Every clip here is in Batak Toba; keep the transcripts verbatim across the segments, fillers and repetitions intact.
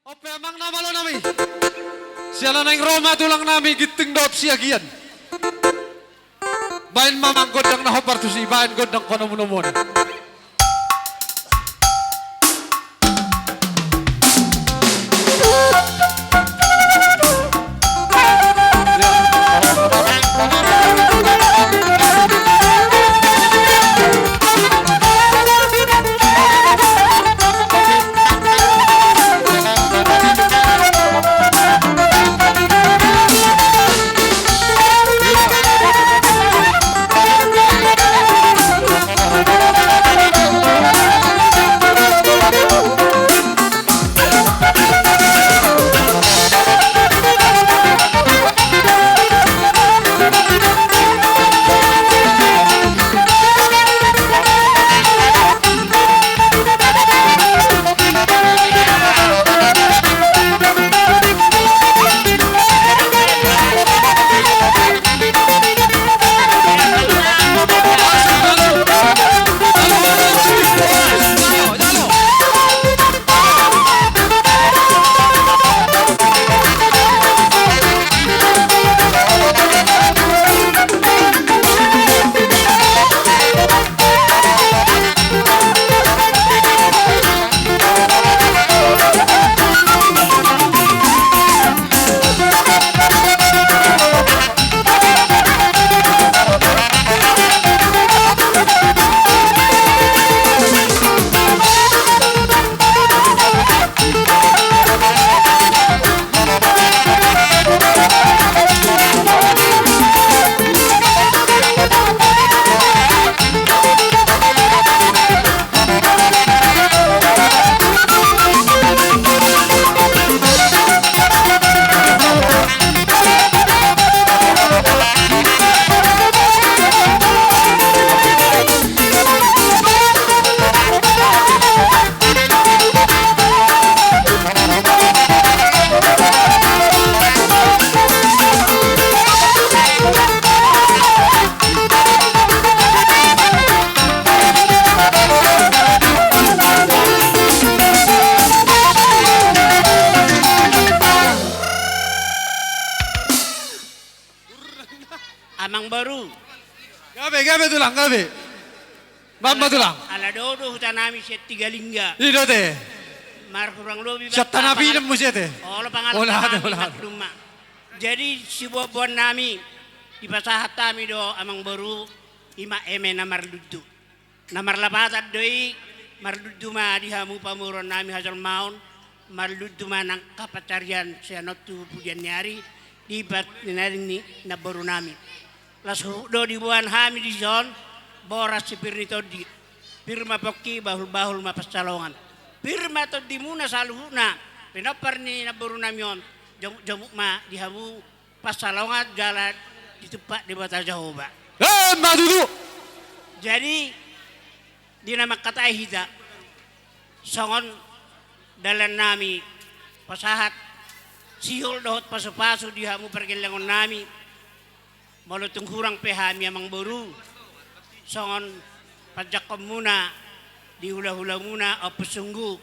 On pe amang na malo nami. Siala naeng ro ma tulang nami Ginting dohot Siagian. Baen ma amang gondang na hombar tusi, baen gondang panomunomuon. Amang boru. Gabe, gabe tulang, gabe. Bamba tulang. Ala do do huta nami sian Tiga Lingga. I do te. Marhurang lobi. Sian tanah pinang muse te. Olo pangalang. Ola, nami ola. Jadi siboan-boan nami dipasahat hami do amang boru, ima eme na marlundu. Na marlapatan do i, marlundu ma di hamu pamoruon nami hajolmaon, marlundu ma nang angka pansarian sian on tu pudian ni ari, di bat ni nari ni namboru nami. Las huhut do diboan hami dison, boras si pir ni tondi, pir ma pongki, bahul-bahul ma pansalongan. Pir ma tondimuna saluhutna, pinompar ni namboru nami on, jomuk-jomuk ma di hamu pansalongan jala ditumpak Debata Jahowa. Emma tutu. Jadi di na mangkatai hita songon dalan nami pasahat sihol dohot pasu-pasu di hamu pargellengon nami. Molo tung hurang pe hami amang boru songon panjangkonmuna di hula-hulamuna Ompu Sunggu.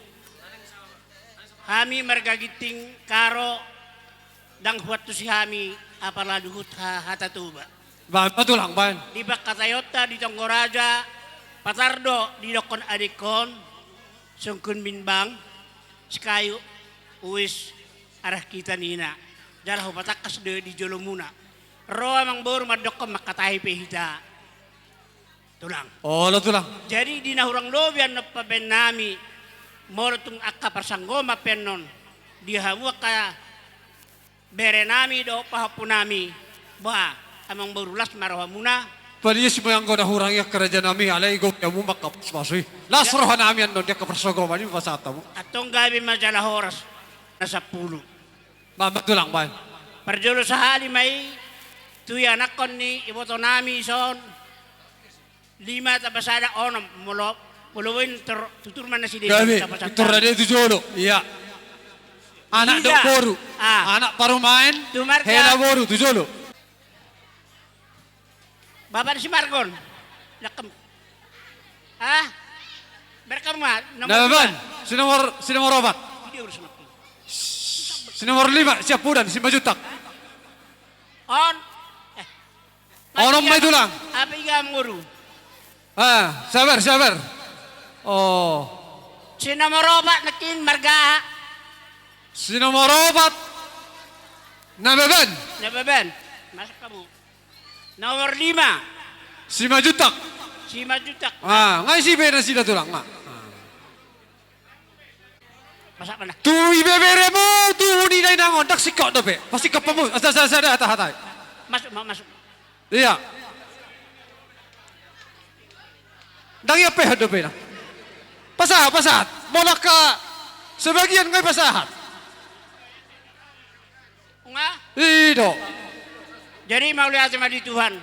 Hami marga Ginting Karo, ndang huantusi hami apala luhut ha-, hata Toba. Baen ma tulang, baen. Di pangkataionta di tonggo raja, patar do didokkon adingkon, sungkun mimbang, sikayu, uis, arah hita ninna. Jala hupatangkas do i di jolomuna. Ro amang boru mandokkon mangkatai pe hita. Tulang. Olo tulang. Jadi di na hurang lobi annon pambaen nami, molo tung angka parsanggoman pe annon di hamu angka bere nami dohot pahompu nami, bah, amang boru las ma rohamuna. Palias ma anggo na hurang i angka raja nami, alai gok hamu mangkapos-pasu i. Las roha nami annon di angka parsanggoman i pasahat hamu. Antong gabe ma jala horas na sampulu. Bamba tulang, baen. Parjolo sahali ma i tu ianakkon ni iboto nami ison. Lima tamba sada onom, molo, molo boi tor-, tutur ma na sidea. Gabe, tamba sada. Tor rade tu jolo. Iya. Anak dohot boru. Ah. Anak parumaen. Tu marga. Hela boru tu jolo. Bapa ni si Margon. Lakam. Ah. Berkam ma. Nomor dua. Si nomor, si nomor opat. Dia urus anak. Si nomor lima, Siampudan, Simanjuntak. On. Eh. On, on ma i, Tulang. Ape iga, Amang Boru? Ah, sabar, sabar. Oh. Si nomor opat nangkin marga aha? Si nomor opat Nababan. Nababan. Masuk hamu. Nomor lima. Simanjuntak. Simanjuntak. Ah, nga isi be nasida, Tulang, nga. Ah. Masa mana? Tu ibeberemu, tu ni dainang on, ndang singkop dope. Pasingkop hamu, asa, asa, asa, hata, hata. Masuk, ma-, masuk. Iya. Ndang ia pehon dope na. Pasahat, pasahat. Molo angka sebagian nga i pasahat. Nga? I do. Jadi mauliate ma di Tuhan,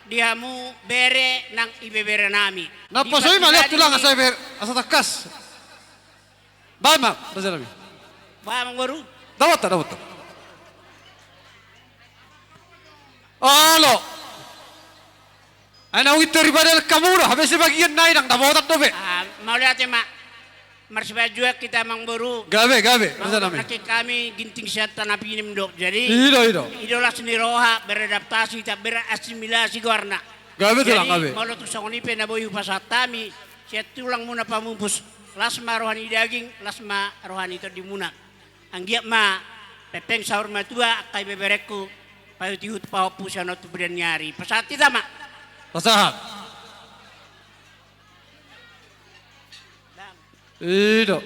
di hamu bere nang ibebere nami. Na poso i ma liat, Tulang, asa iber-, asa tangkas. Baen ma, raja nami. Baen, Amang Boru. Dapotta, dapotta. Olo. Ai naung intor i padahal hamu do, hape sebagian nai ndang dapotan dope. Ah, mauliate ma. Marsibaen juak hita, Amang Boru. Gabe, gabe, raja nami. Nangkin hami ginting sian Tanah Pinem do. Jadi, i do, i do. I do las ni roha, beradaptasi, tak berasimilasi goarna. Gabe, Tulang, gabe. Jadi molo tung songon i pe na boi hupasahat hami sian tulangmuna Pamupus, las ma roha ni daging, las ma roha ni tondimuna. Anggiat ma pengpeng saur matua angka ibeberengku, paihutihut pahompu sian on tu pudi ni ari. Pasahat hita ma. Pasahat. I do.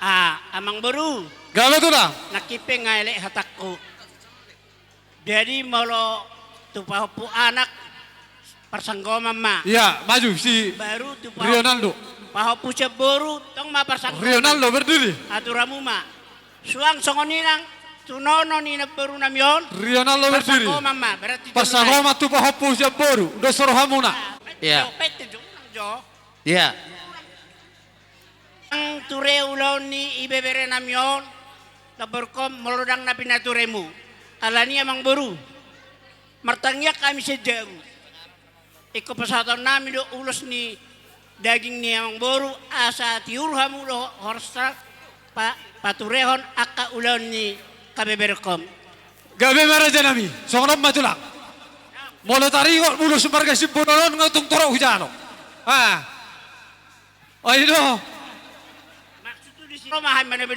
Ah, Amang Boru. Gabe, Tulang. Nangkin pe nga elek hatangku. Jadi molo tu pahompu anak, parsanggoman ma. Iya, maju si Rionaldo. Baru tu pahompu, pahompu sian boru, tong ma parsanggoman. Rionaldo berdiri. Atur hamu ma. Suang songon i nang tu nono ni namboru nami on. Rionaldo berdiri. Parsanggoman ma, berarti parsanggoman tu pahompu sian boru, dos rohamuna. Ah, iya. Jo, pete jo, jo. Iya. Ndang ture ulaon ni ibebere nami on, namborungkon, molo ndang na pinaturemu. Alani, Amang Boru, martangiang hami sian jabu. Ingkon pasahaton nami do ulos ni daging ni Amang Boru, asa tiur hamu do horas, pa-, paturehon angka ulaon ni habeberengkon. Gabe ma, raja nami, songon on ma, Tulang. Molo taringot ulos marga Simbolon on, nga tung torop hujalo. Ah. Oi do. Maksud tu di sini.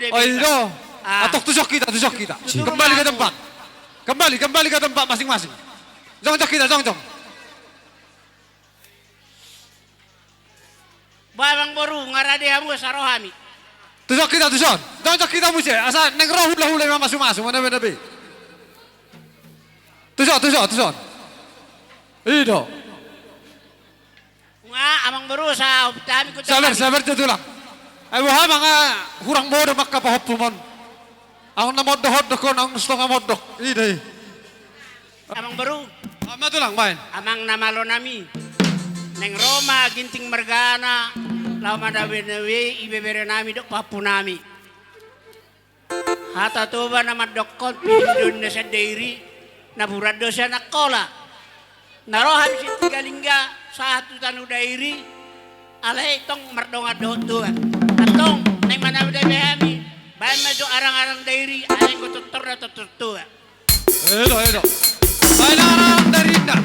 Oi do. Ah. Antong, tuson hita, tuson hita. Kembali ke tempat. Kembali, kembali ke tempat masing-masing. Jongjong hita, jongjong. Ba, Amang Boru, nga rade hamu, asa ro hami. Tuson hita, tuson. Jongjong hita muse, asa naeng ro hulahula i mamasumasu, mana-mana be. Tuson, tuson, tuson. I do. Nga, Amang Boru, sa hupit hami, kuda. Sabar, sabar jo, Tulang. Ai boha ma nga hurang modom angka pahompum on. Ahu na mondok-ondok, ahu na stonga mondok. I do i. Amang Boru. Aha ma, Tulang, baen. Amang na malo nami. Naeng ro ma ginting margana, laho manabe-nabe ibebere nami dohot pahompu nami. Hata Toba na mandokkon, pidi do ninna sian Dairi, napuran do sian Angkola. Na ro hami sian Sigalingga sahat tu tano Dairi, alai tong mardongan dohot Toba. Antong, naeng manabe-nabe hami, baen ma jo arang-arang Dairi, alai anggo tortor na tortor Toba. Edo, edo. Baen arang-arang Dairi, inda.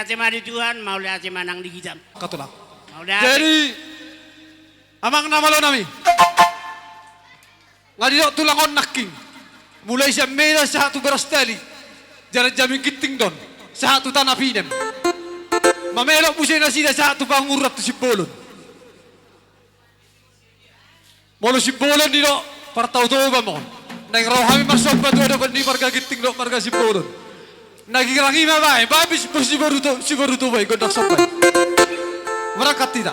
Ate ma di Tuhan, mauliate ma nang di hita. Katulang. Mauliate. Jadi, amang na malo nami. Nga didok tulang on nangkin. Mulai sian Medan sahat tu Baras Tali. Jalan Jamin Ginting do on. Sahat tu Tanah Pinem. Mamelok muse nasida sahat tu Pangururan tu Simbolon. Molo Simbolon didok, partau Toba ma on. Naeng ro hami marsomba tu adopan ni marga Ginting dohot marga Simbolon. Na girang i ma baen, baen pe si, si boru To-, si boru Toba i gondang somba i. Berangkat hita.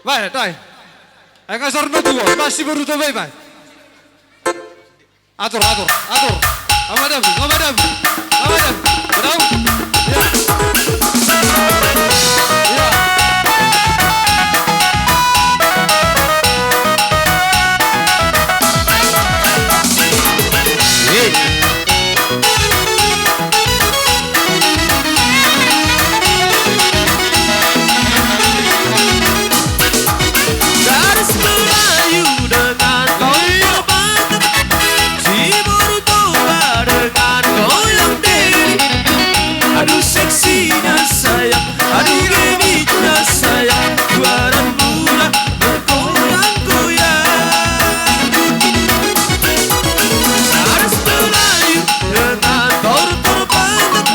Baen, baen. Ai nga sor ma tu on, baen si boru Toba i baen. Atur, atur, atur. Nga madabu, nga madabu. Nga madabu. Madabu. Ya. Ya. Gadis Melayu dengan topi Batak, si boru Toba dengan goyang diri. Aduh seksinya sayang, aduh genitnya sayang, dua anak muda bergoyang-goyang. Gadis Melayu dengan tortor Batak,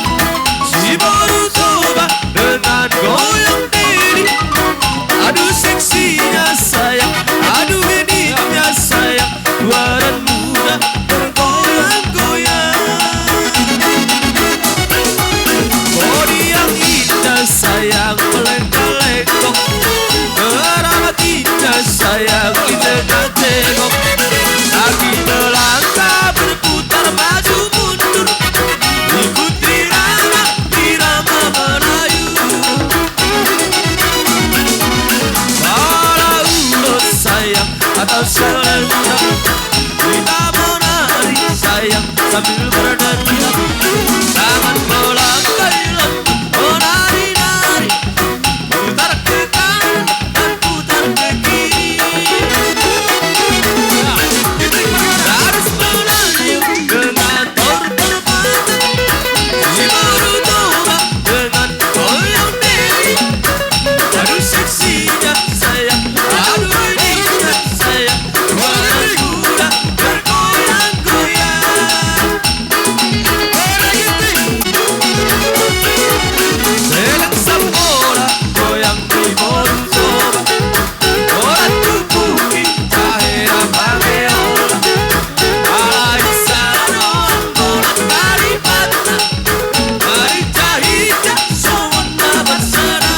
si boru Toba dengan goyang diri. Aduh seksinya sayang, aduh genitnya sayang, dua anak muda bergoyang-goyang. Bodi yang indah sayang, melengkung-lengkung, gerakan indah sayang, ditengok-tengok. Kaki melangkah berputar maju mundur, ikut irama, irama Melayu. Pala ulos sayang atau selendang, kita menari sayang sambil berdendang. Tangan melangkai lambung, menari-nari, putar ke kanan dan putar ke kiri. Gadis Melayu dengan tortor Batak, si boru Toba dengan goyang diri. Aduh seksinya sayang, aduh genitnya sayang, dua anak muda bergoyang-goyang. Selang sampora goyang di boru Toba. Borat tubuhi jahe apa be ola. Alai saroan borat dari Batak. Dari Cahita songon na basana.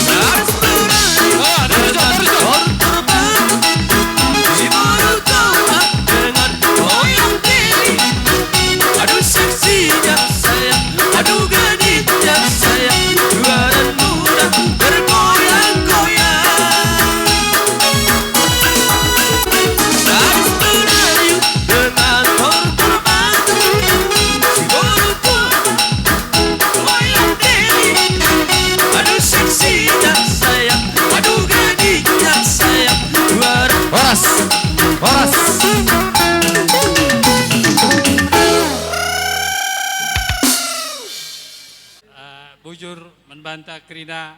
Garis Melayu. Tortor Batak. Si boru Toba dengan goyang diri. Aduh seksinya sayang, aduh genitnya sayang, dua anak muda bergoyang-goyang. Garis Melayu dengan tortor Batak, si boru Toba goyang diri. Aduh seksinya sayang, aduh genitnya sayang, dua anak. Horas, horas. Eh, bujur manbanta kerina,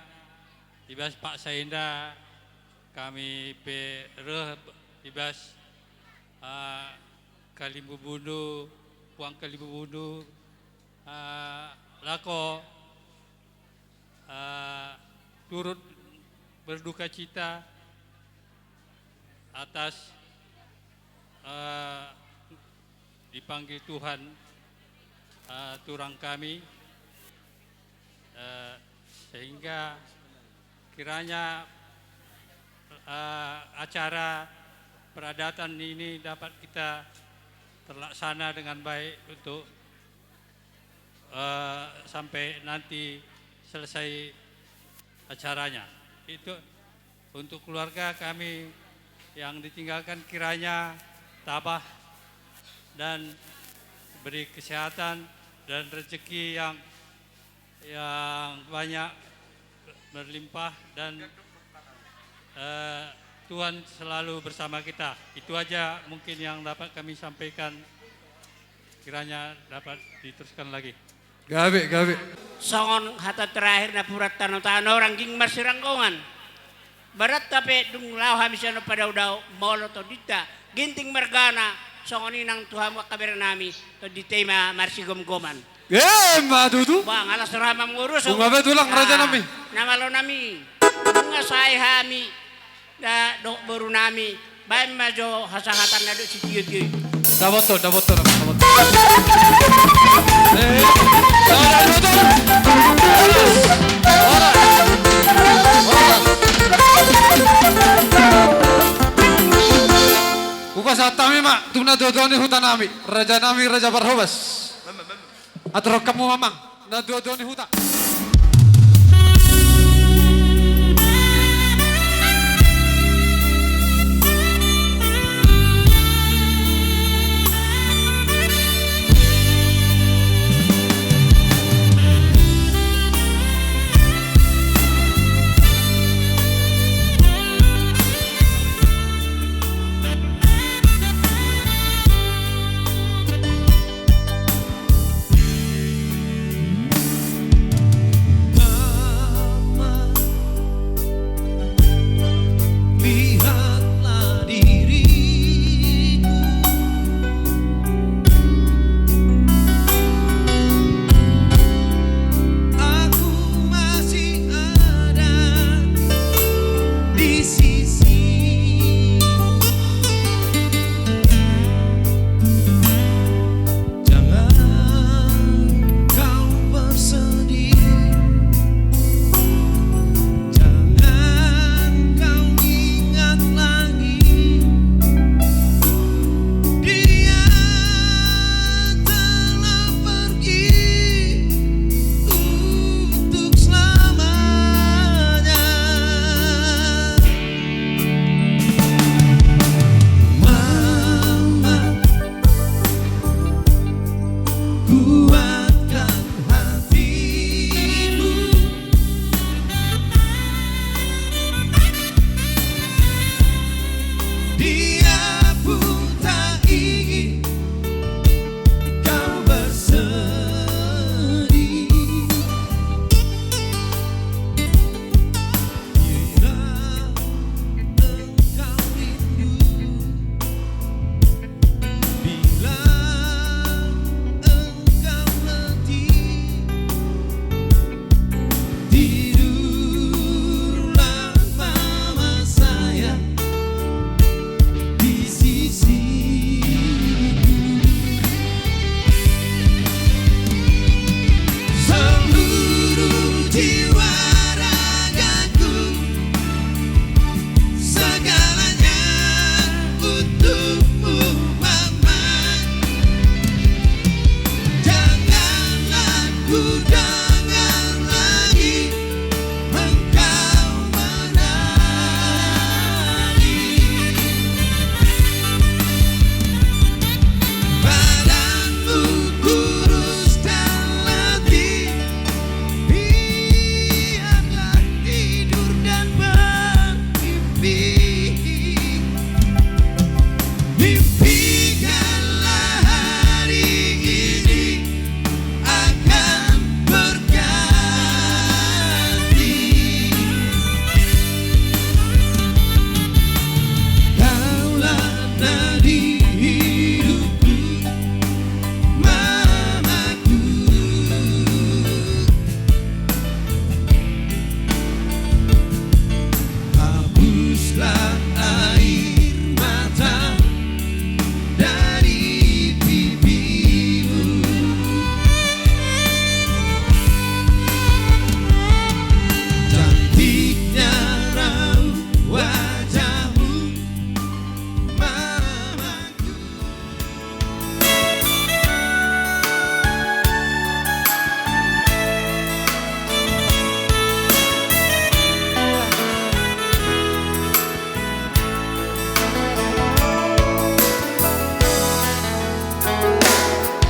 ibas paksa enda hami pe reh ibas, eh, Kalimbubunu, Puang Kalimbubunu, eh, laho, eh, turut berduka cita atas, eh, dipanggil Tuhan, eh, tulang kami, eh, sehingga kiranya, eh, acara peradatan ini dapat kita terlaksana dengan baik untuk, eh, sampai nanti selesai acaranya. Itu untuk keluarga kami yang ditinggalkan, kiranya tabah dan beri kesehatan dan rezeki yang, yang banyak berlimpah dan, eh, Tuhan selalu bersama kita. Itu aja mungkin yang dapat kami sampaikan. Kiranya dapat diteruskan lagi. Gabe, gabe. Songon hata terakhir napuran tano-tano, rangging marsiranggongan. Berarti pe dung laho hami sian on padao-dao, molo tondinta Ginting margana, songon i nang tu hamu angka berenami, tondinta i ma marsigomgoman. Emma tutu. Bang, alas roha ma mangurus. Nunga be tulang, rajanami. Na malo nami. Nunga sae hami. Da, dohot borunami, baen ma jo hasahatan na dohot sitio-tio i. Dapothon, dapothon, dapothon. Eh, eh, eh. Horas, horas. Horas. Horas. Hupasahat hami ma tu na dodoni hutanami, rajanami, Raja Parhobas. Atur hamu amang, na dodoni huta. Lihatlah diriku. Aku masih ada di sisi. Jangan kau bersedih, jangan kau ingat lagi, dia telah pergi untuk selamanya. Mama, kuatkan hatimu. Dia pun tak ingin kau bersedih. Bila engkau rindu, bila engkau letih, tidurlah mama sayang di sisiku. Seluruh jiwa ragaku, segalanya untukmu, Mama. Janganlah ku dengar lagi engkau menangis. Badanmu kurus dan letih, biarlah tidur dan bermimpi. Mimpikanlah hari ini akan berganti. Kaulah nadi hidupku, mamaku. Hapuslah air mata dari pipimu. Cantiknya raut wajahmu, mamaku.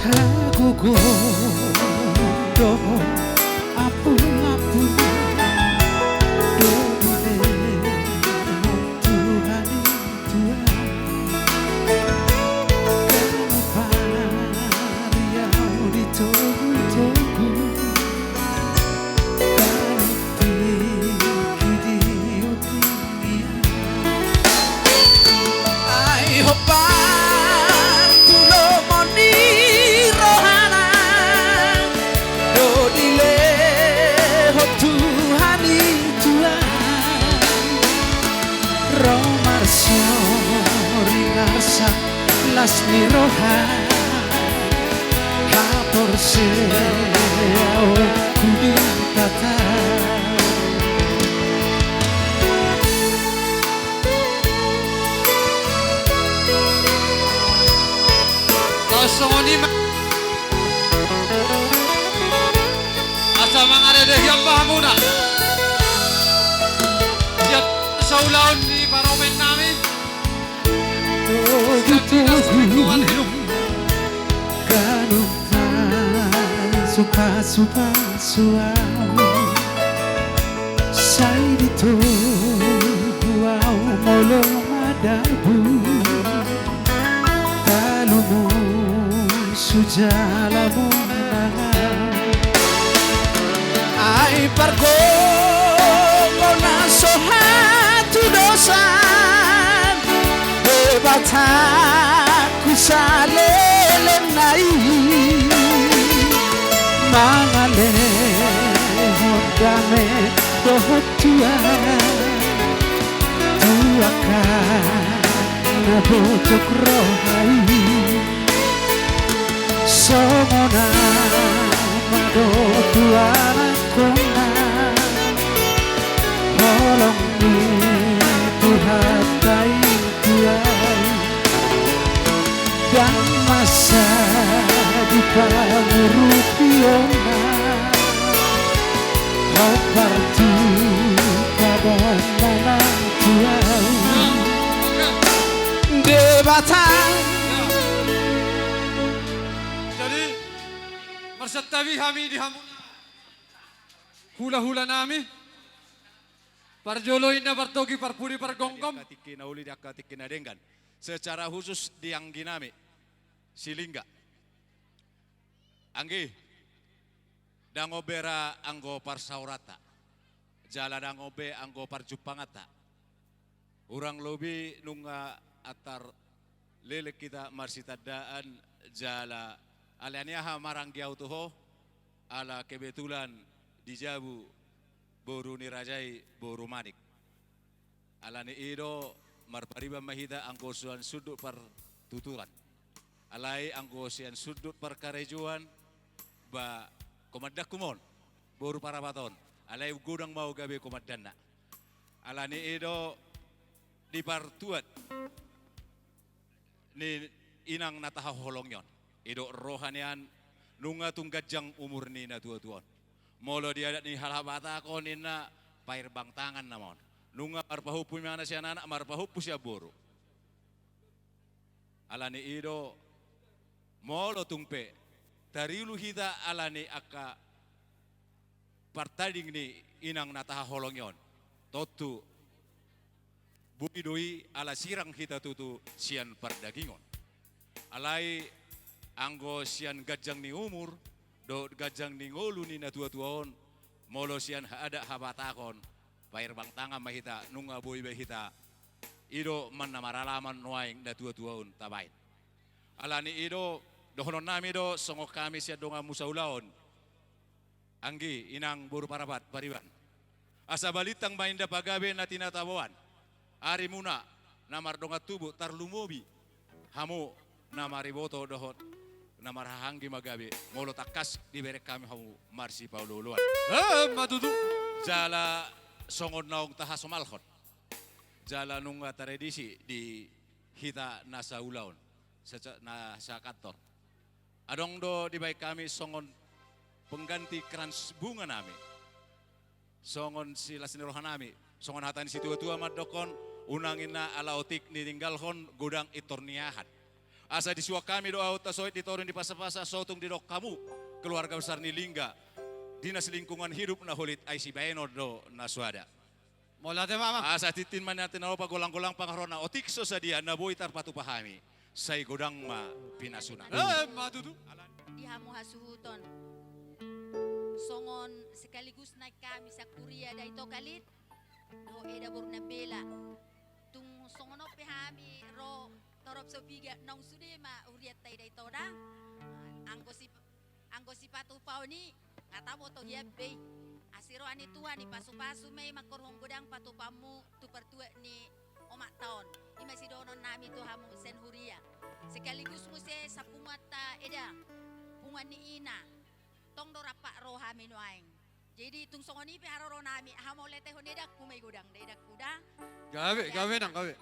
Hagogoon do ampulapul do dilehon Tuhan i. Tuhan, kenapa Ro marsoring arsak las ni roha, haporseaonku di Debata. Laos songon i ma. Asa mangaredehi ma hamuna. Siap saulaon ni parumaen nami. Siap di das lingkungan hidup. Ganup pasupasu au. Sai ditogu au molo madabu. Talumu sujalamu mangan. Ai pargogo na so hatudosan, Debataku saleleng nai. Mangalehon dame dohot tua, tua kan na bojok roha i. Songon ama do tu anakkonna, holong ni Tuhanta i tu au. Ndang masa di pangurupionna, hombar tu padan manang tu au. Debata. Jadi, marsantabi hami di hamuna hulahula nami. Parjolo inna partogi parpudi pargomgom. Di angka tingki na uli, di angka tingki na denggan. Secara khusus di anggi nami Silingga. Anggi, ndang obe ra anggo parsaoranta, jala ndang obe anggo parjumpanganta. Hurang lobi nunga antar leleng hita marsitandaan jala alani aha maranggi au tu ho, ala kebetulan di jabu boru ni raja i boru Manik. Alani i do marpariban ma hita anggo sian sundut partuturan. Alai anggo sian sundut parkarejoan, ba komandanku ma on, boru Parapat on. Alai godang ma au gabe komandanna. Alani i do di partuat ni inang na tahaholongi on. I do roha nian nunga tung ganjang umur ni natuatua on. Molo di adat ni halabatak on inna pairbang tangan nama on. Nunga marpahompu imana sian anak, marpahompu sian boru. Alani i do molo tung pe tarilu hita alani angka partading ni inang na tahaholongi on, tontu boi do i ala sirang hita tutu sian pardagingon. Alai anggo sian ganjang ni umur dohot ganjang ni ngolu ni natuatua on, molo sian adat habatakon, pairbang tangan ma hita, nunga boi be hita i do manang maralaman nuaeng natuatua on tabaen. Alani i do dohonon nami do songon hami sian donganmu saulaon, anggi inang boru Parapat pariban. Asa balintang ma inda pagabe na tinataboan arimuna na mardongan tubu, tarlumobi hamu na mariboto dohot na marhahaanggi ma gabe molo tangkas dibereng hami hamu marsipaolooloan. Emma tutu. Jala songon naung tahasomalhon jala nunga tradisi di hita na saulaon, na sakantor. Adong do dibaen hami songon pengganti krans bunga nami, songon silas ni roha nami, songon hata ni situatua mandokkon, unang inna ala otik ni tinggalhon godang intor ni ahat. Asa disuan hami do ahu tasoit di toru ni pasapasa, sotung didok hamu keluarga besar ni Lingga, dinas lingkungan hidup na holit, ai sibaenon do na soada. Mauliate ma. Asa tintin ma nian tinalopa, golang-golang pangarahutna, otik so sadia na boi tarpatupa hami, sai godang ma pinasuna. Emma tutu. Di hamu hasuhuton songon sekaligus naik hami sian huria Daito Kalit dohot Eda boru Nambela. Tung songon on pe hami ro torop so piga, naung sude ma hurianta i Daito da. Anggo si Anggo sipatupaon i nga tabo tohian be i. Asi roha ni Tuhan i, pasupasu ma i mangkorhon godang patupaonmu tu partuat ni om Hami tu hamu sian huria, sekaligus muse sapunguanta eda, punguan ni ina. Tong do rap ro hami nuaeng. Jadi tung songon i pe haroro nami, aha ma huletehon edangku ma i godang da, edangku da. Gabe, gabe nang, gabe.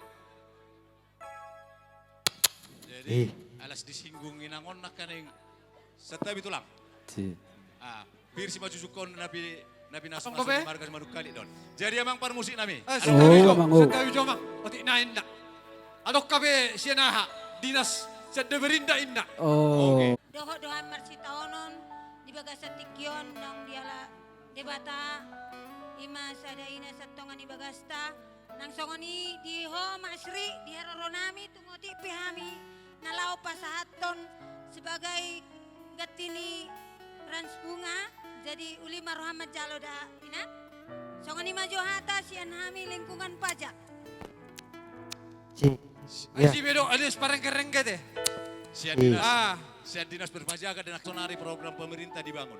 Jadi, eh, alas disinggung inang on nangkaning santabi tulang. Si. Ah, pir si majujungkon na pi, na pinasuk. Tong masuk gabe? Marga si manungkali don. Jadi amang parmusik nami. Eh, adong santabi jo, amang, oh. Santabi jo amang. Otik na inna. Adong gabe sian aha? Dinas sian Deberinda inna. Oh. Oke. Dohot do hami marsitaonon di bagasan tingki on naung diala Debata, i ma sada ina sian tonga ni bagasta. Nang songon i di ho Masri, di haroro nami tung otik pe hami na laho pasahathon sebagai ganti ni Rans Bunga. Jadi uli ma roham manjalo da ina. Songon i ma jo hata sian hami lingkungan pajak. Si. Ai ya. Si bedo, ada separengke-rengke te. Sian, iya, dinas, ah, sian dinas berpajakan dan sonari program pemerintah dibangun.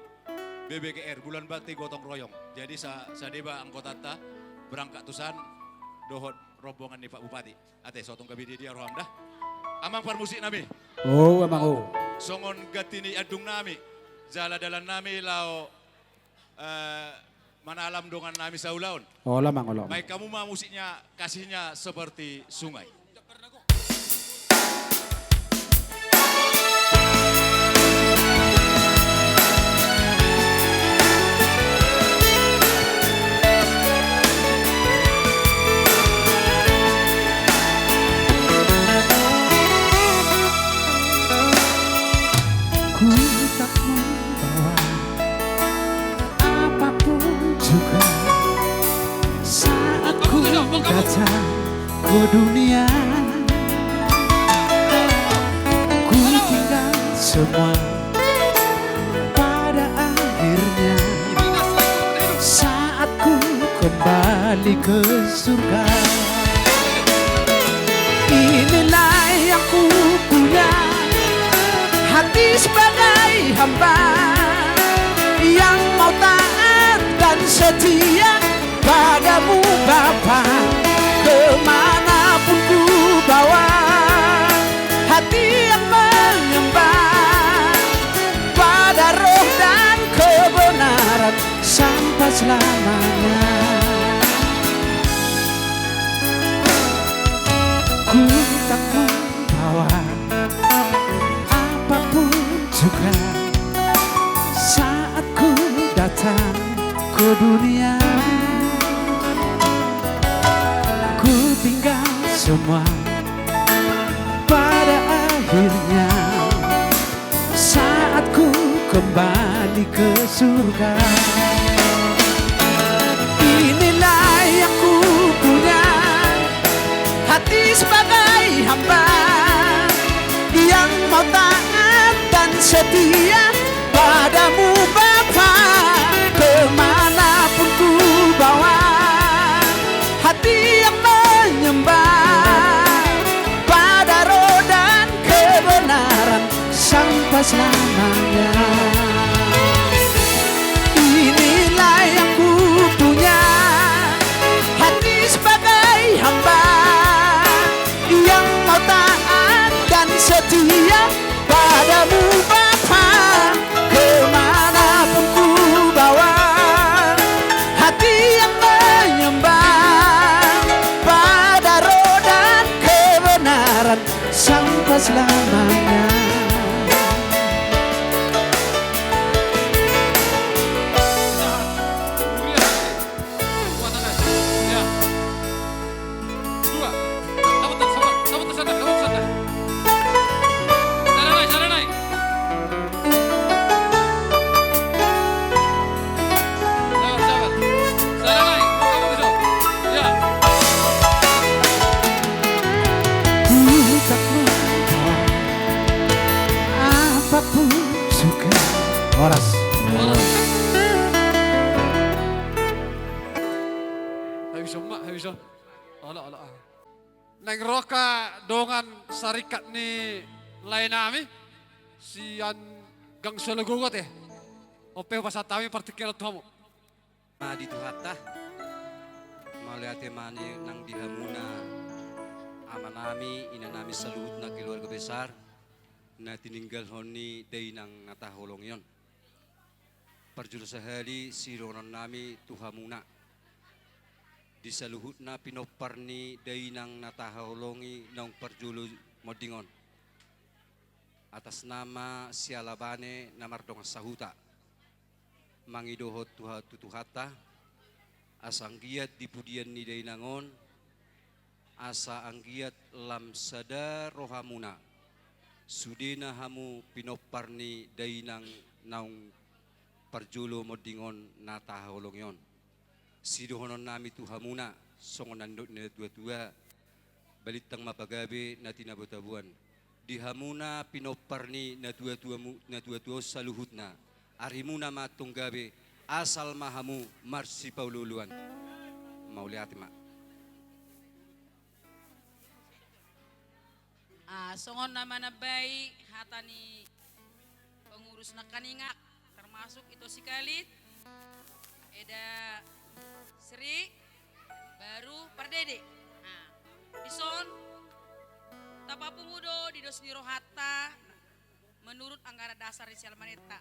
B B G R, Bulan Bakti Gotong Royong. Jadi sa, sa deba anggotanta berangkat tusan dohot rombongan ni Pak Bupati. Ate, so tung gabe dia, dia roham da. Amang parmusik nami. Oh, amang, oh. Songon ganti ni andung nami. Jala dalan nami laho, eh, manalam dongan nami saulaon. Ola, amang, ola. Baik, kamu mau musiknya, kasihnya seperti sungai. Ku tak membawa apapun juga saat ku datang ke dunia. Ku tinggal semua pada akhirnya saat ku kembali ke surga. Inilah yang ku punya, hati sebagai hamba yang mau taat dan setia padamu Bapa, kemanapun ku bawa hati yang menyembah pada roh dan kebenaran sampai selamanya. Ku tak membawa apapun juga saat ku datang ke dunia. Ku tinggal semua pada akhirnya saat ku kembali ke surga. Inilah yang ku punya, hati sebagai hamba yang mau taat dan setia padamu Bapa, kemanapun ku bawa hati yang menyembah pada roh dan kebenaran sampai selamanya. Inilah yang ku punya, hati sebagai hamba yang mau taat dan setia padamu Bapa, kemanapun ku bawa hati yang menyembah pada roh dan kebenaran sampai selamanya. Dua. Sabar, sabar, sabar, sabar, sabar. Sana naik, sana naik. Sabar, sabar. Sana naik. Kamu bisa. Ya. Ku tak mau apapun juga. Horas. Horas. Habis, Mak, habis. Olo, olo, ah. Naeng ro angka dongan sarikat ni lae nami sian Gang Sologogo te. On pe hupasahat hami partingkian on tu hamu. Ma di Tuhanta. Mauliate ma nang di hamuna, Amang Nami, inanami saluhutna keluarga besar na tininggalhon ni dainang na tahaholongi on. Parjolo sahali sidohonon nami tu hamuna di saluhutna pinompar ni dainang na tahaholongi naung parjolo monding on. Atas nama siala bane na mardongan sahuta, mangidohon tu ha-, tu Tuhanta, asa anggiat di pudian ni dainang on, asa anggiat lam sada rohamuna, sudena hamu pinompar ni dainang naung parjolo monding on na tahaholongi on. Sidohonon nami tu hamuna, songon na nidok ni natuatua, balintang ma pagabe na tinabo-taboan. Di hamuna pinompar ni natuatua mu-, natuatua on saluhutna, arimuna ma antong gabe, asal ma hamu marsipaolo-oloan. Mauliate ma. Ah, songon na manambai hata ni pengurus nangkaning, termasuk ito si Kalit, Eda Sri, baru Pardede. Nah, dison tapapungu do di dos ni rohanta menurut anggaran dasar ni siala banenta.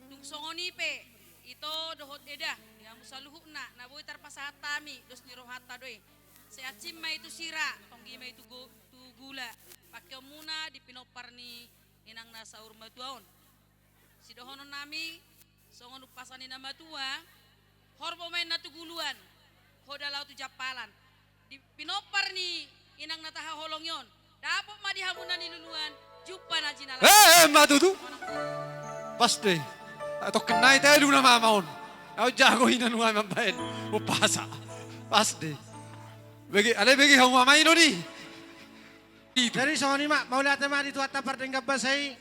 Tung songon i pe, ito dohot Eda, di hamu saluhutna na boi tarpasahat hami, dos ni rohanta do i. Sai hansit ma i tu sira, tonggi ma i tu gu-, tu gula, pangkeonmuna di pinompar ni inang na saur matua on. Sidohonon nami, songon umpasa ni na matua, horbo ma inna tu guluan, hoda laho tu jampalan. Di pinompar ni inang na tahaholongi on, dapot ma di hamu na niluluan, jumpa na jinalahan. Eh, eh, ma tutu. Pas de. Atau kena ita lu nama maon. Au jago ina nua mambaen. Umpasa. Pas de. Bege, ale bege hamu mama ino ni. Itu. Jadi songon i ma, mauliate ma di Tuhanta pardenggan basa i.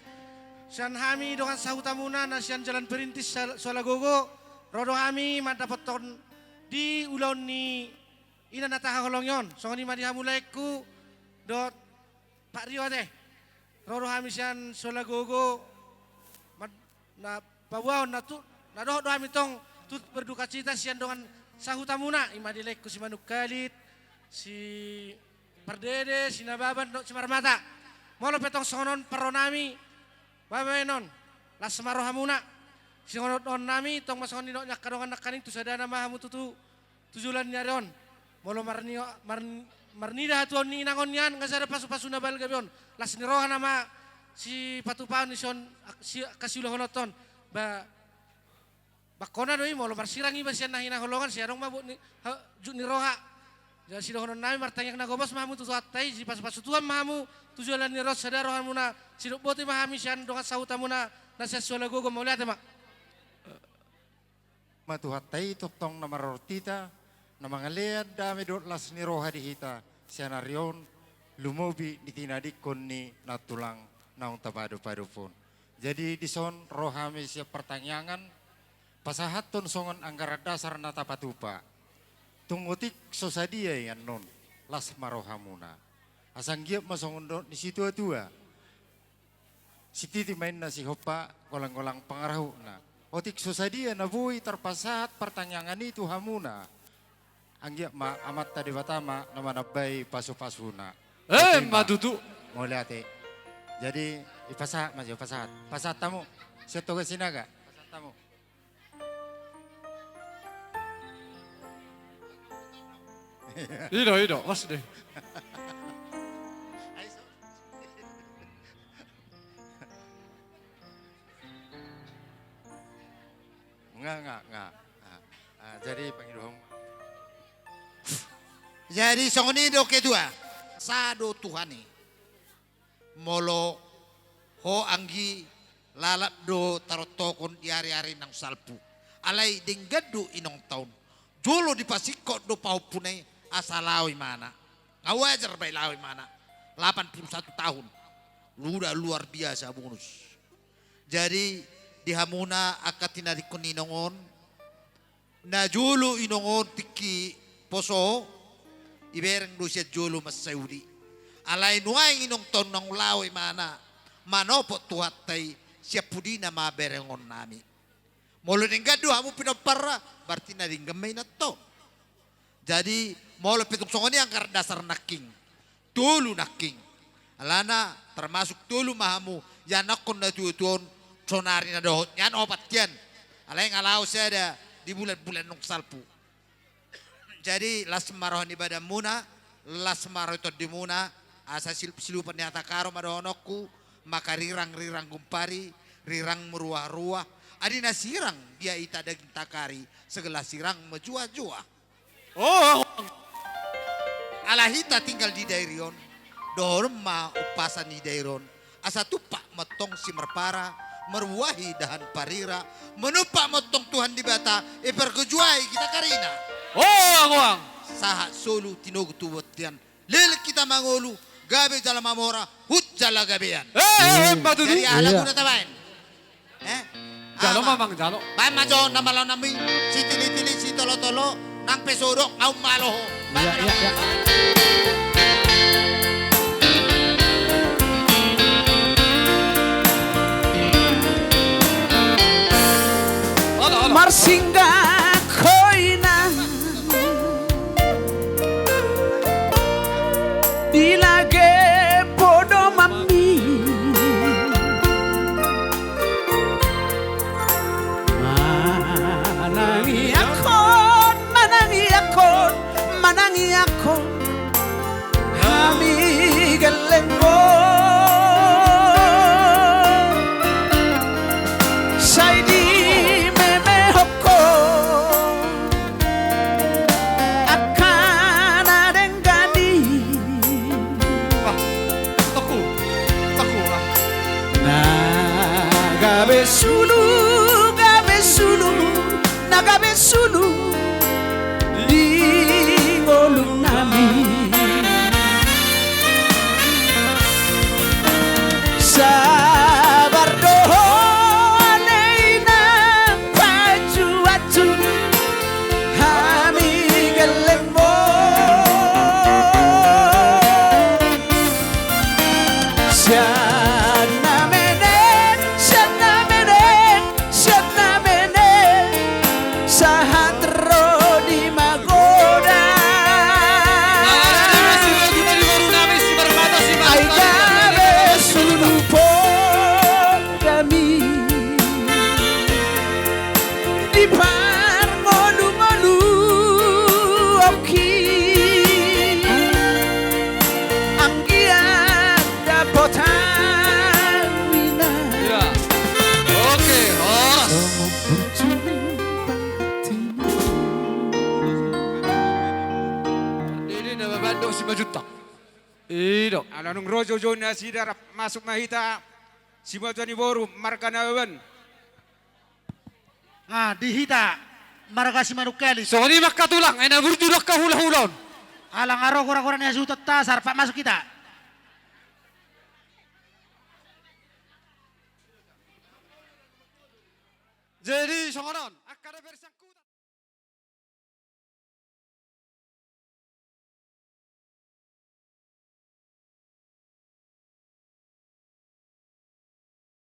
Sian hami dongan sahutamuna na sian Jalan Perintis Sal-, Sualagogo, ro do hami mandapothon di ulaon ni ina na tahaholongi on. Songon i ma di hamu laengku dohot Pak Rio ate. Ro do hami sian Sualagogo, mad-, na paboaon na tu, na dohot do hami tong turut berdukacita sian dongan sahutamuna, i ma di laengku si Manungkalit, si Pardede, si Nababan dohot si Marmata. Molo pe tong songon on parro nami, babaen on, las ma rohamuna. Songon on nami tong ma songon nidok ni angka dongan nangkaning, tu sadana ma hamu tutu tu joloan ni ari on. Molo marni-, mar-, marnida hatuaon ni inang on nian, nga sada pasu-pasu na balga be on. Las ni roha nama sipatupaon ni son, si-, angka siulahononta on. Ba, bangkona do i, molo marsirang iba sian na hinaholongan, sai adong ma buat ni, ha, jut ni roha. Jadi sidohonon nami martangiang na gomos ma hamu tu Tuhanta i, sipasu-pasu Tuhan ma hamu tu joloan ni ari on, sada rohamuna, sidok boti ma hami sian dongan sahutamuna na sian Sualagogo, mauliate ma. Ma Tuhanta i tongtong na marorot hita, na mangalean dame dohot las ni roha di hita, sian ari on, lumobi di tinadingkon ni nantulang naung tapadopadop on. Jadi dison ro hami sian partangiangan, pasahathon songon anggaran dasar na tapatupa. Tung otik so sadia i annon, las ma rohamuna. Asa anggiat ma songon dohot ni situatua. Sititi ma inna sihompa, golang-golang pangarahutna. Otik so sadia na boi tarpasahat partangiangan i tu hamuna. Anggiat ma Amanta Debata ma na manambai pasu-pasuna. Eh, ma tutu. Mauliate. Jadi, ipasahat ma, ipasahat. Pasahat hamu. Sian Toga Sinaga. Pasahat hamu. Ido, ido, pas de. Nga, nga, nga. Ah, ah, jadi pangidohon. Jadi songon i do ketua. Sa do Tuhan i. Molo ho anggi lalap do taroktokon di ari-ari naung salpu. Alai denggan do inongta on. Jolo dipasingkop do pahompuna i asa laho imana. Nga wajar ba i laho imana. Lapan puluh satu tahun. Sudah luar biasa bonus. Jadi di hamuna angka tinadingkon ni inong on, na jolo inong on tingki poso, ibereng do sian jolo mansai uli. Alai nuaeng inongta on naung laho imana manopot Tuhanta i, sian pudina ma berengon nami. Molo denggan do hamu pinomparna, berarti na denggan ma inanta on. Jadi molo pe tung songon i anggaran dasar nangkin, Tolu nangkin. Alana termasuk tolu ma hamu, ianakhon na tuatua on, sonari na dohot nian opat hian. Alai nga laho sada di bulanbulan naung salpu. Jadi las ma roha ni badanmuna, las ma roha ni tondimuna, asa silup-silupan ni hata karo ma dohononku, maka rirang-rirang gumpari, rirang ma ruah-ruah, adi na sirang dia hita daging takari, segelas sirang ma juah-juah. Oh, ala hita tinggal di dairi on, dohonon ma umpasa ni dairi on, asa tumpak ma tong simarpara, maruahi dahan parira, manumpak ma tong Tuhan Debata, e pargojuai hita karina. Oh, agoang. Sahat solu tinogu tu bontean, leleng hita mangolu, gabe jala mamora, hut jala gabean. Eh, eh, eh, patut. Jadi aha lagu na tabaen? Eh? Jalo ma, Amang, jalo. Baen ma jo na malo nami, sitili-tili, sitolo-tolo, nang pe sodok, aum malo ho. Iya, iya, iya. Halo, halo. Marsinggah ho inang di lage podomanmi. Manangianghon, manangianghon, manangianghon hami gellengmu. Sai dimemehon ho angka na denggan i. Ah, teku, teku, ah. Na gabe sulu, gabe sulu, na gabe sulu di ngolunami. Sabar do ho ale inang, pajuat tu hami gellengmu. Sian na menek, sian na menek, sian na menek, sahat ro di magodang. Ai gabe sulu po dami di parngolu-ngoluonki. Anggiat dapotan wina. Iya. Oke, horas. Ini nama bandung si majuta. Ido. Ala nunga ro joujou nasida, rap masuk ma hita. Simatua ni boru, marga Nababan. Ah, di hita marga Simanungkalit. Songon i ma angka tulang, ai na burju do angka hulahula on. Ala nga ro gora-gora ni hasuhutanta, sarpak masuk hita. Jadi songon on.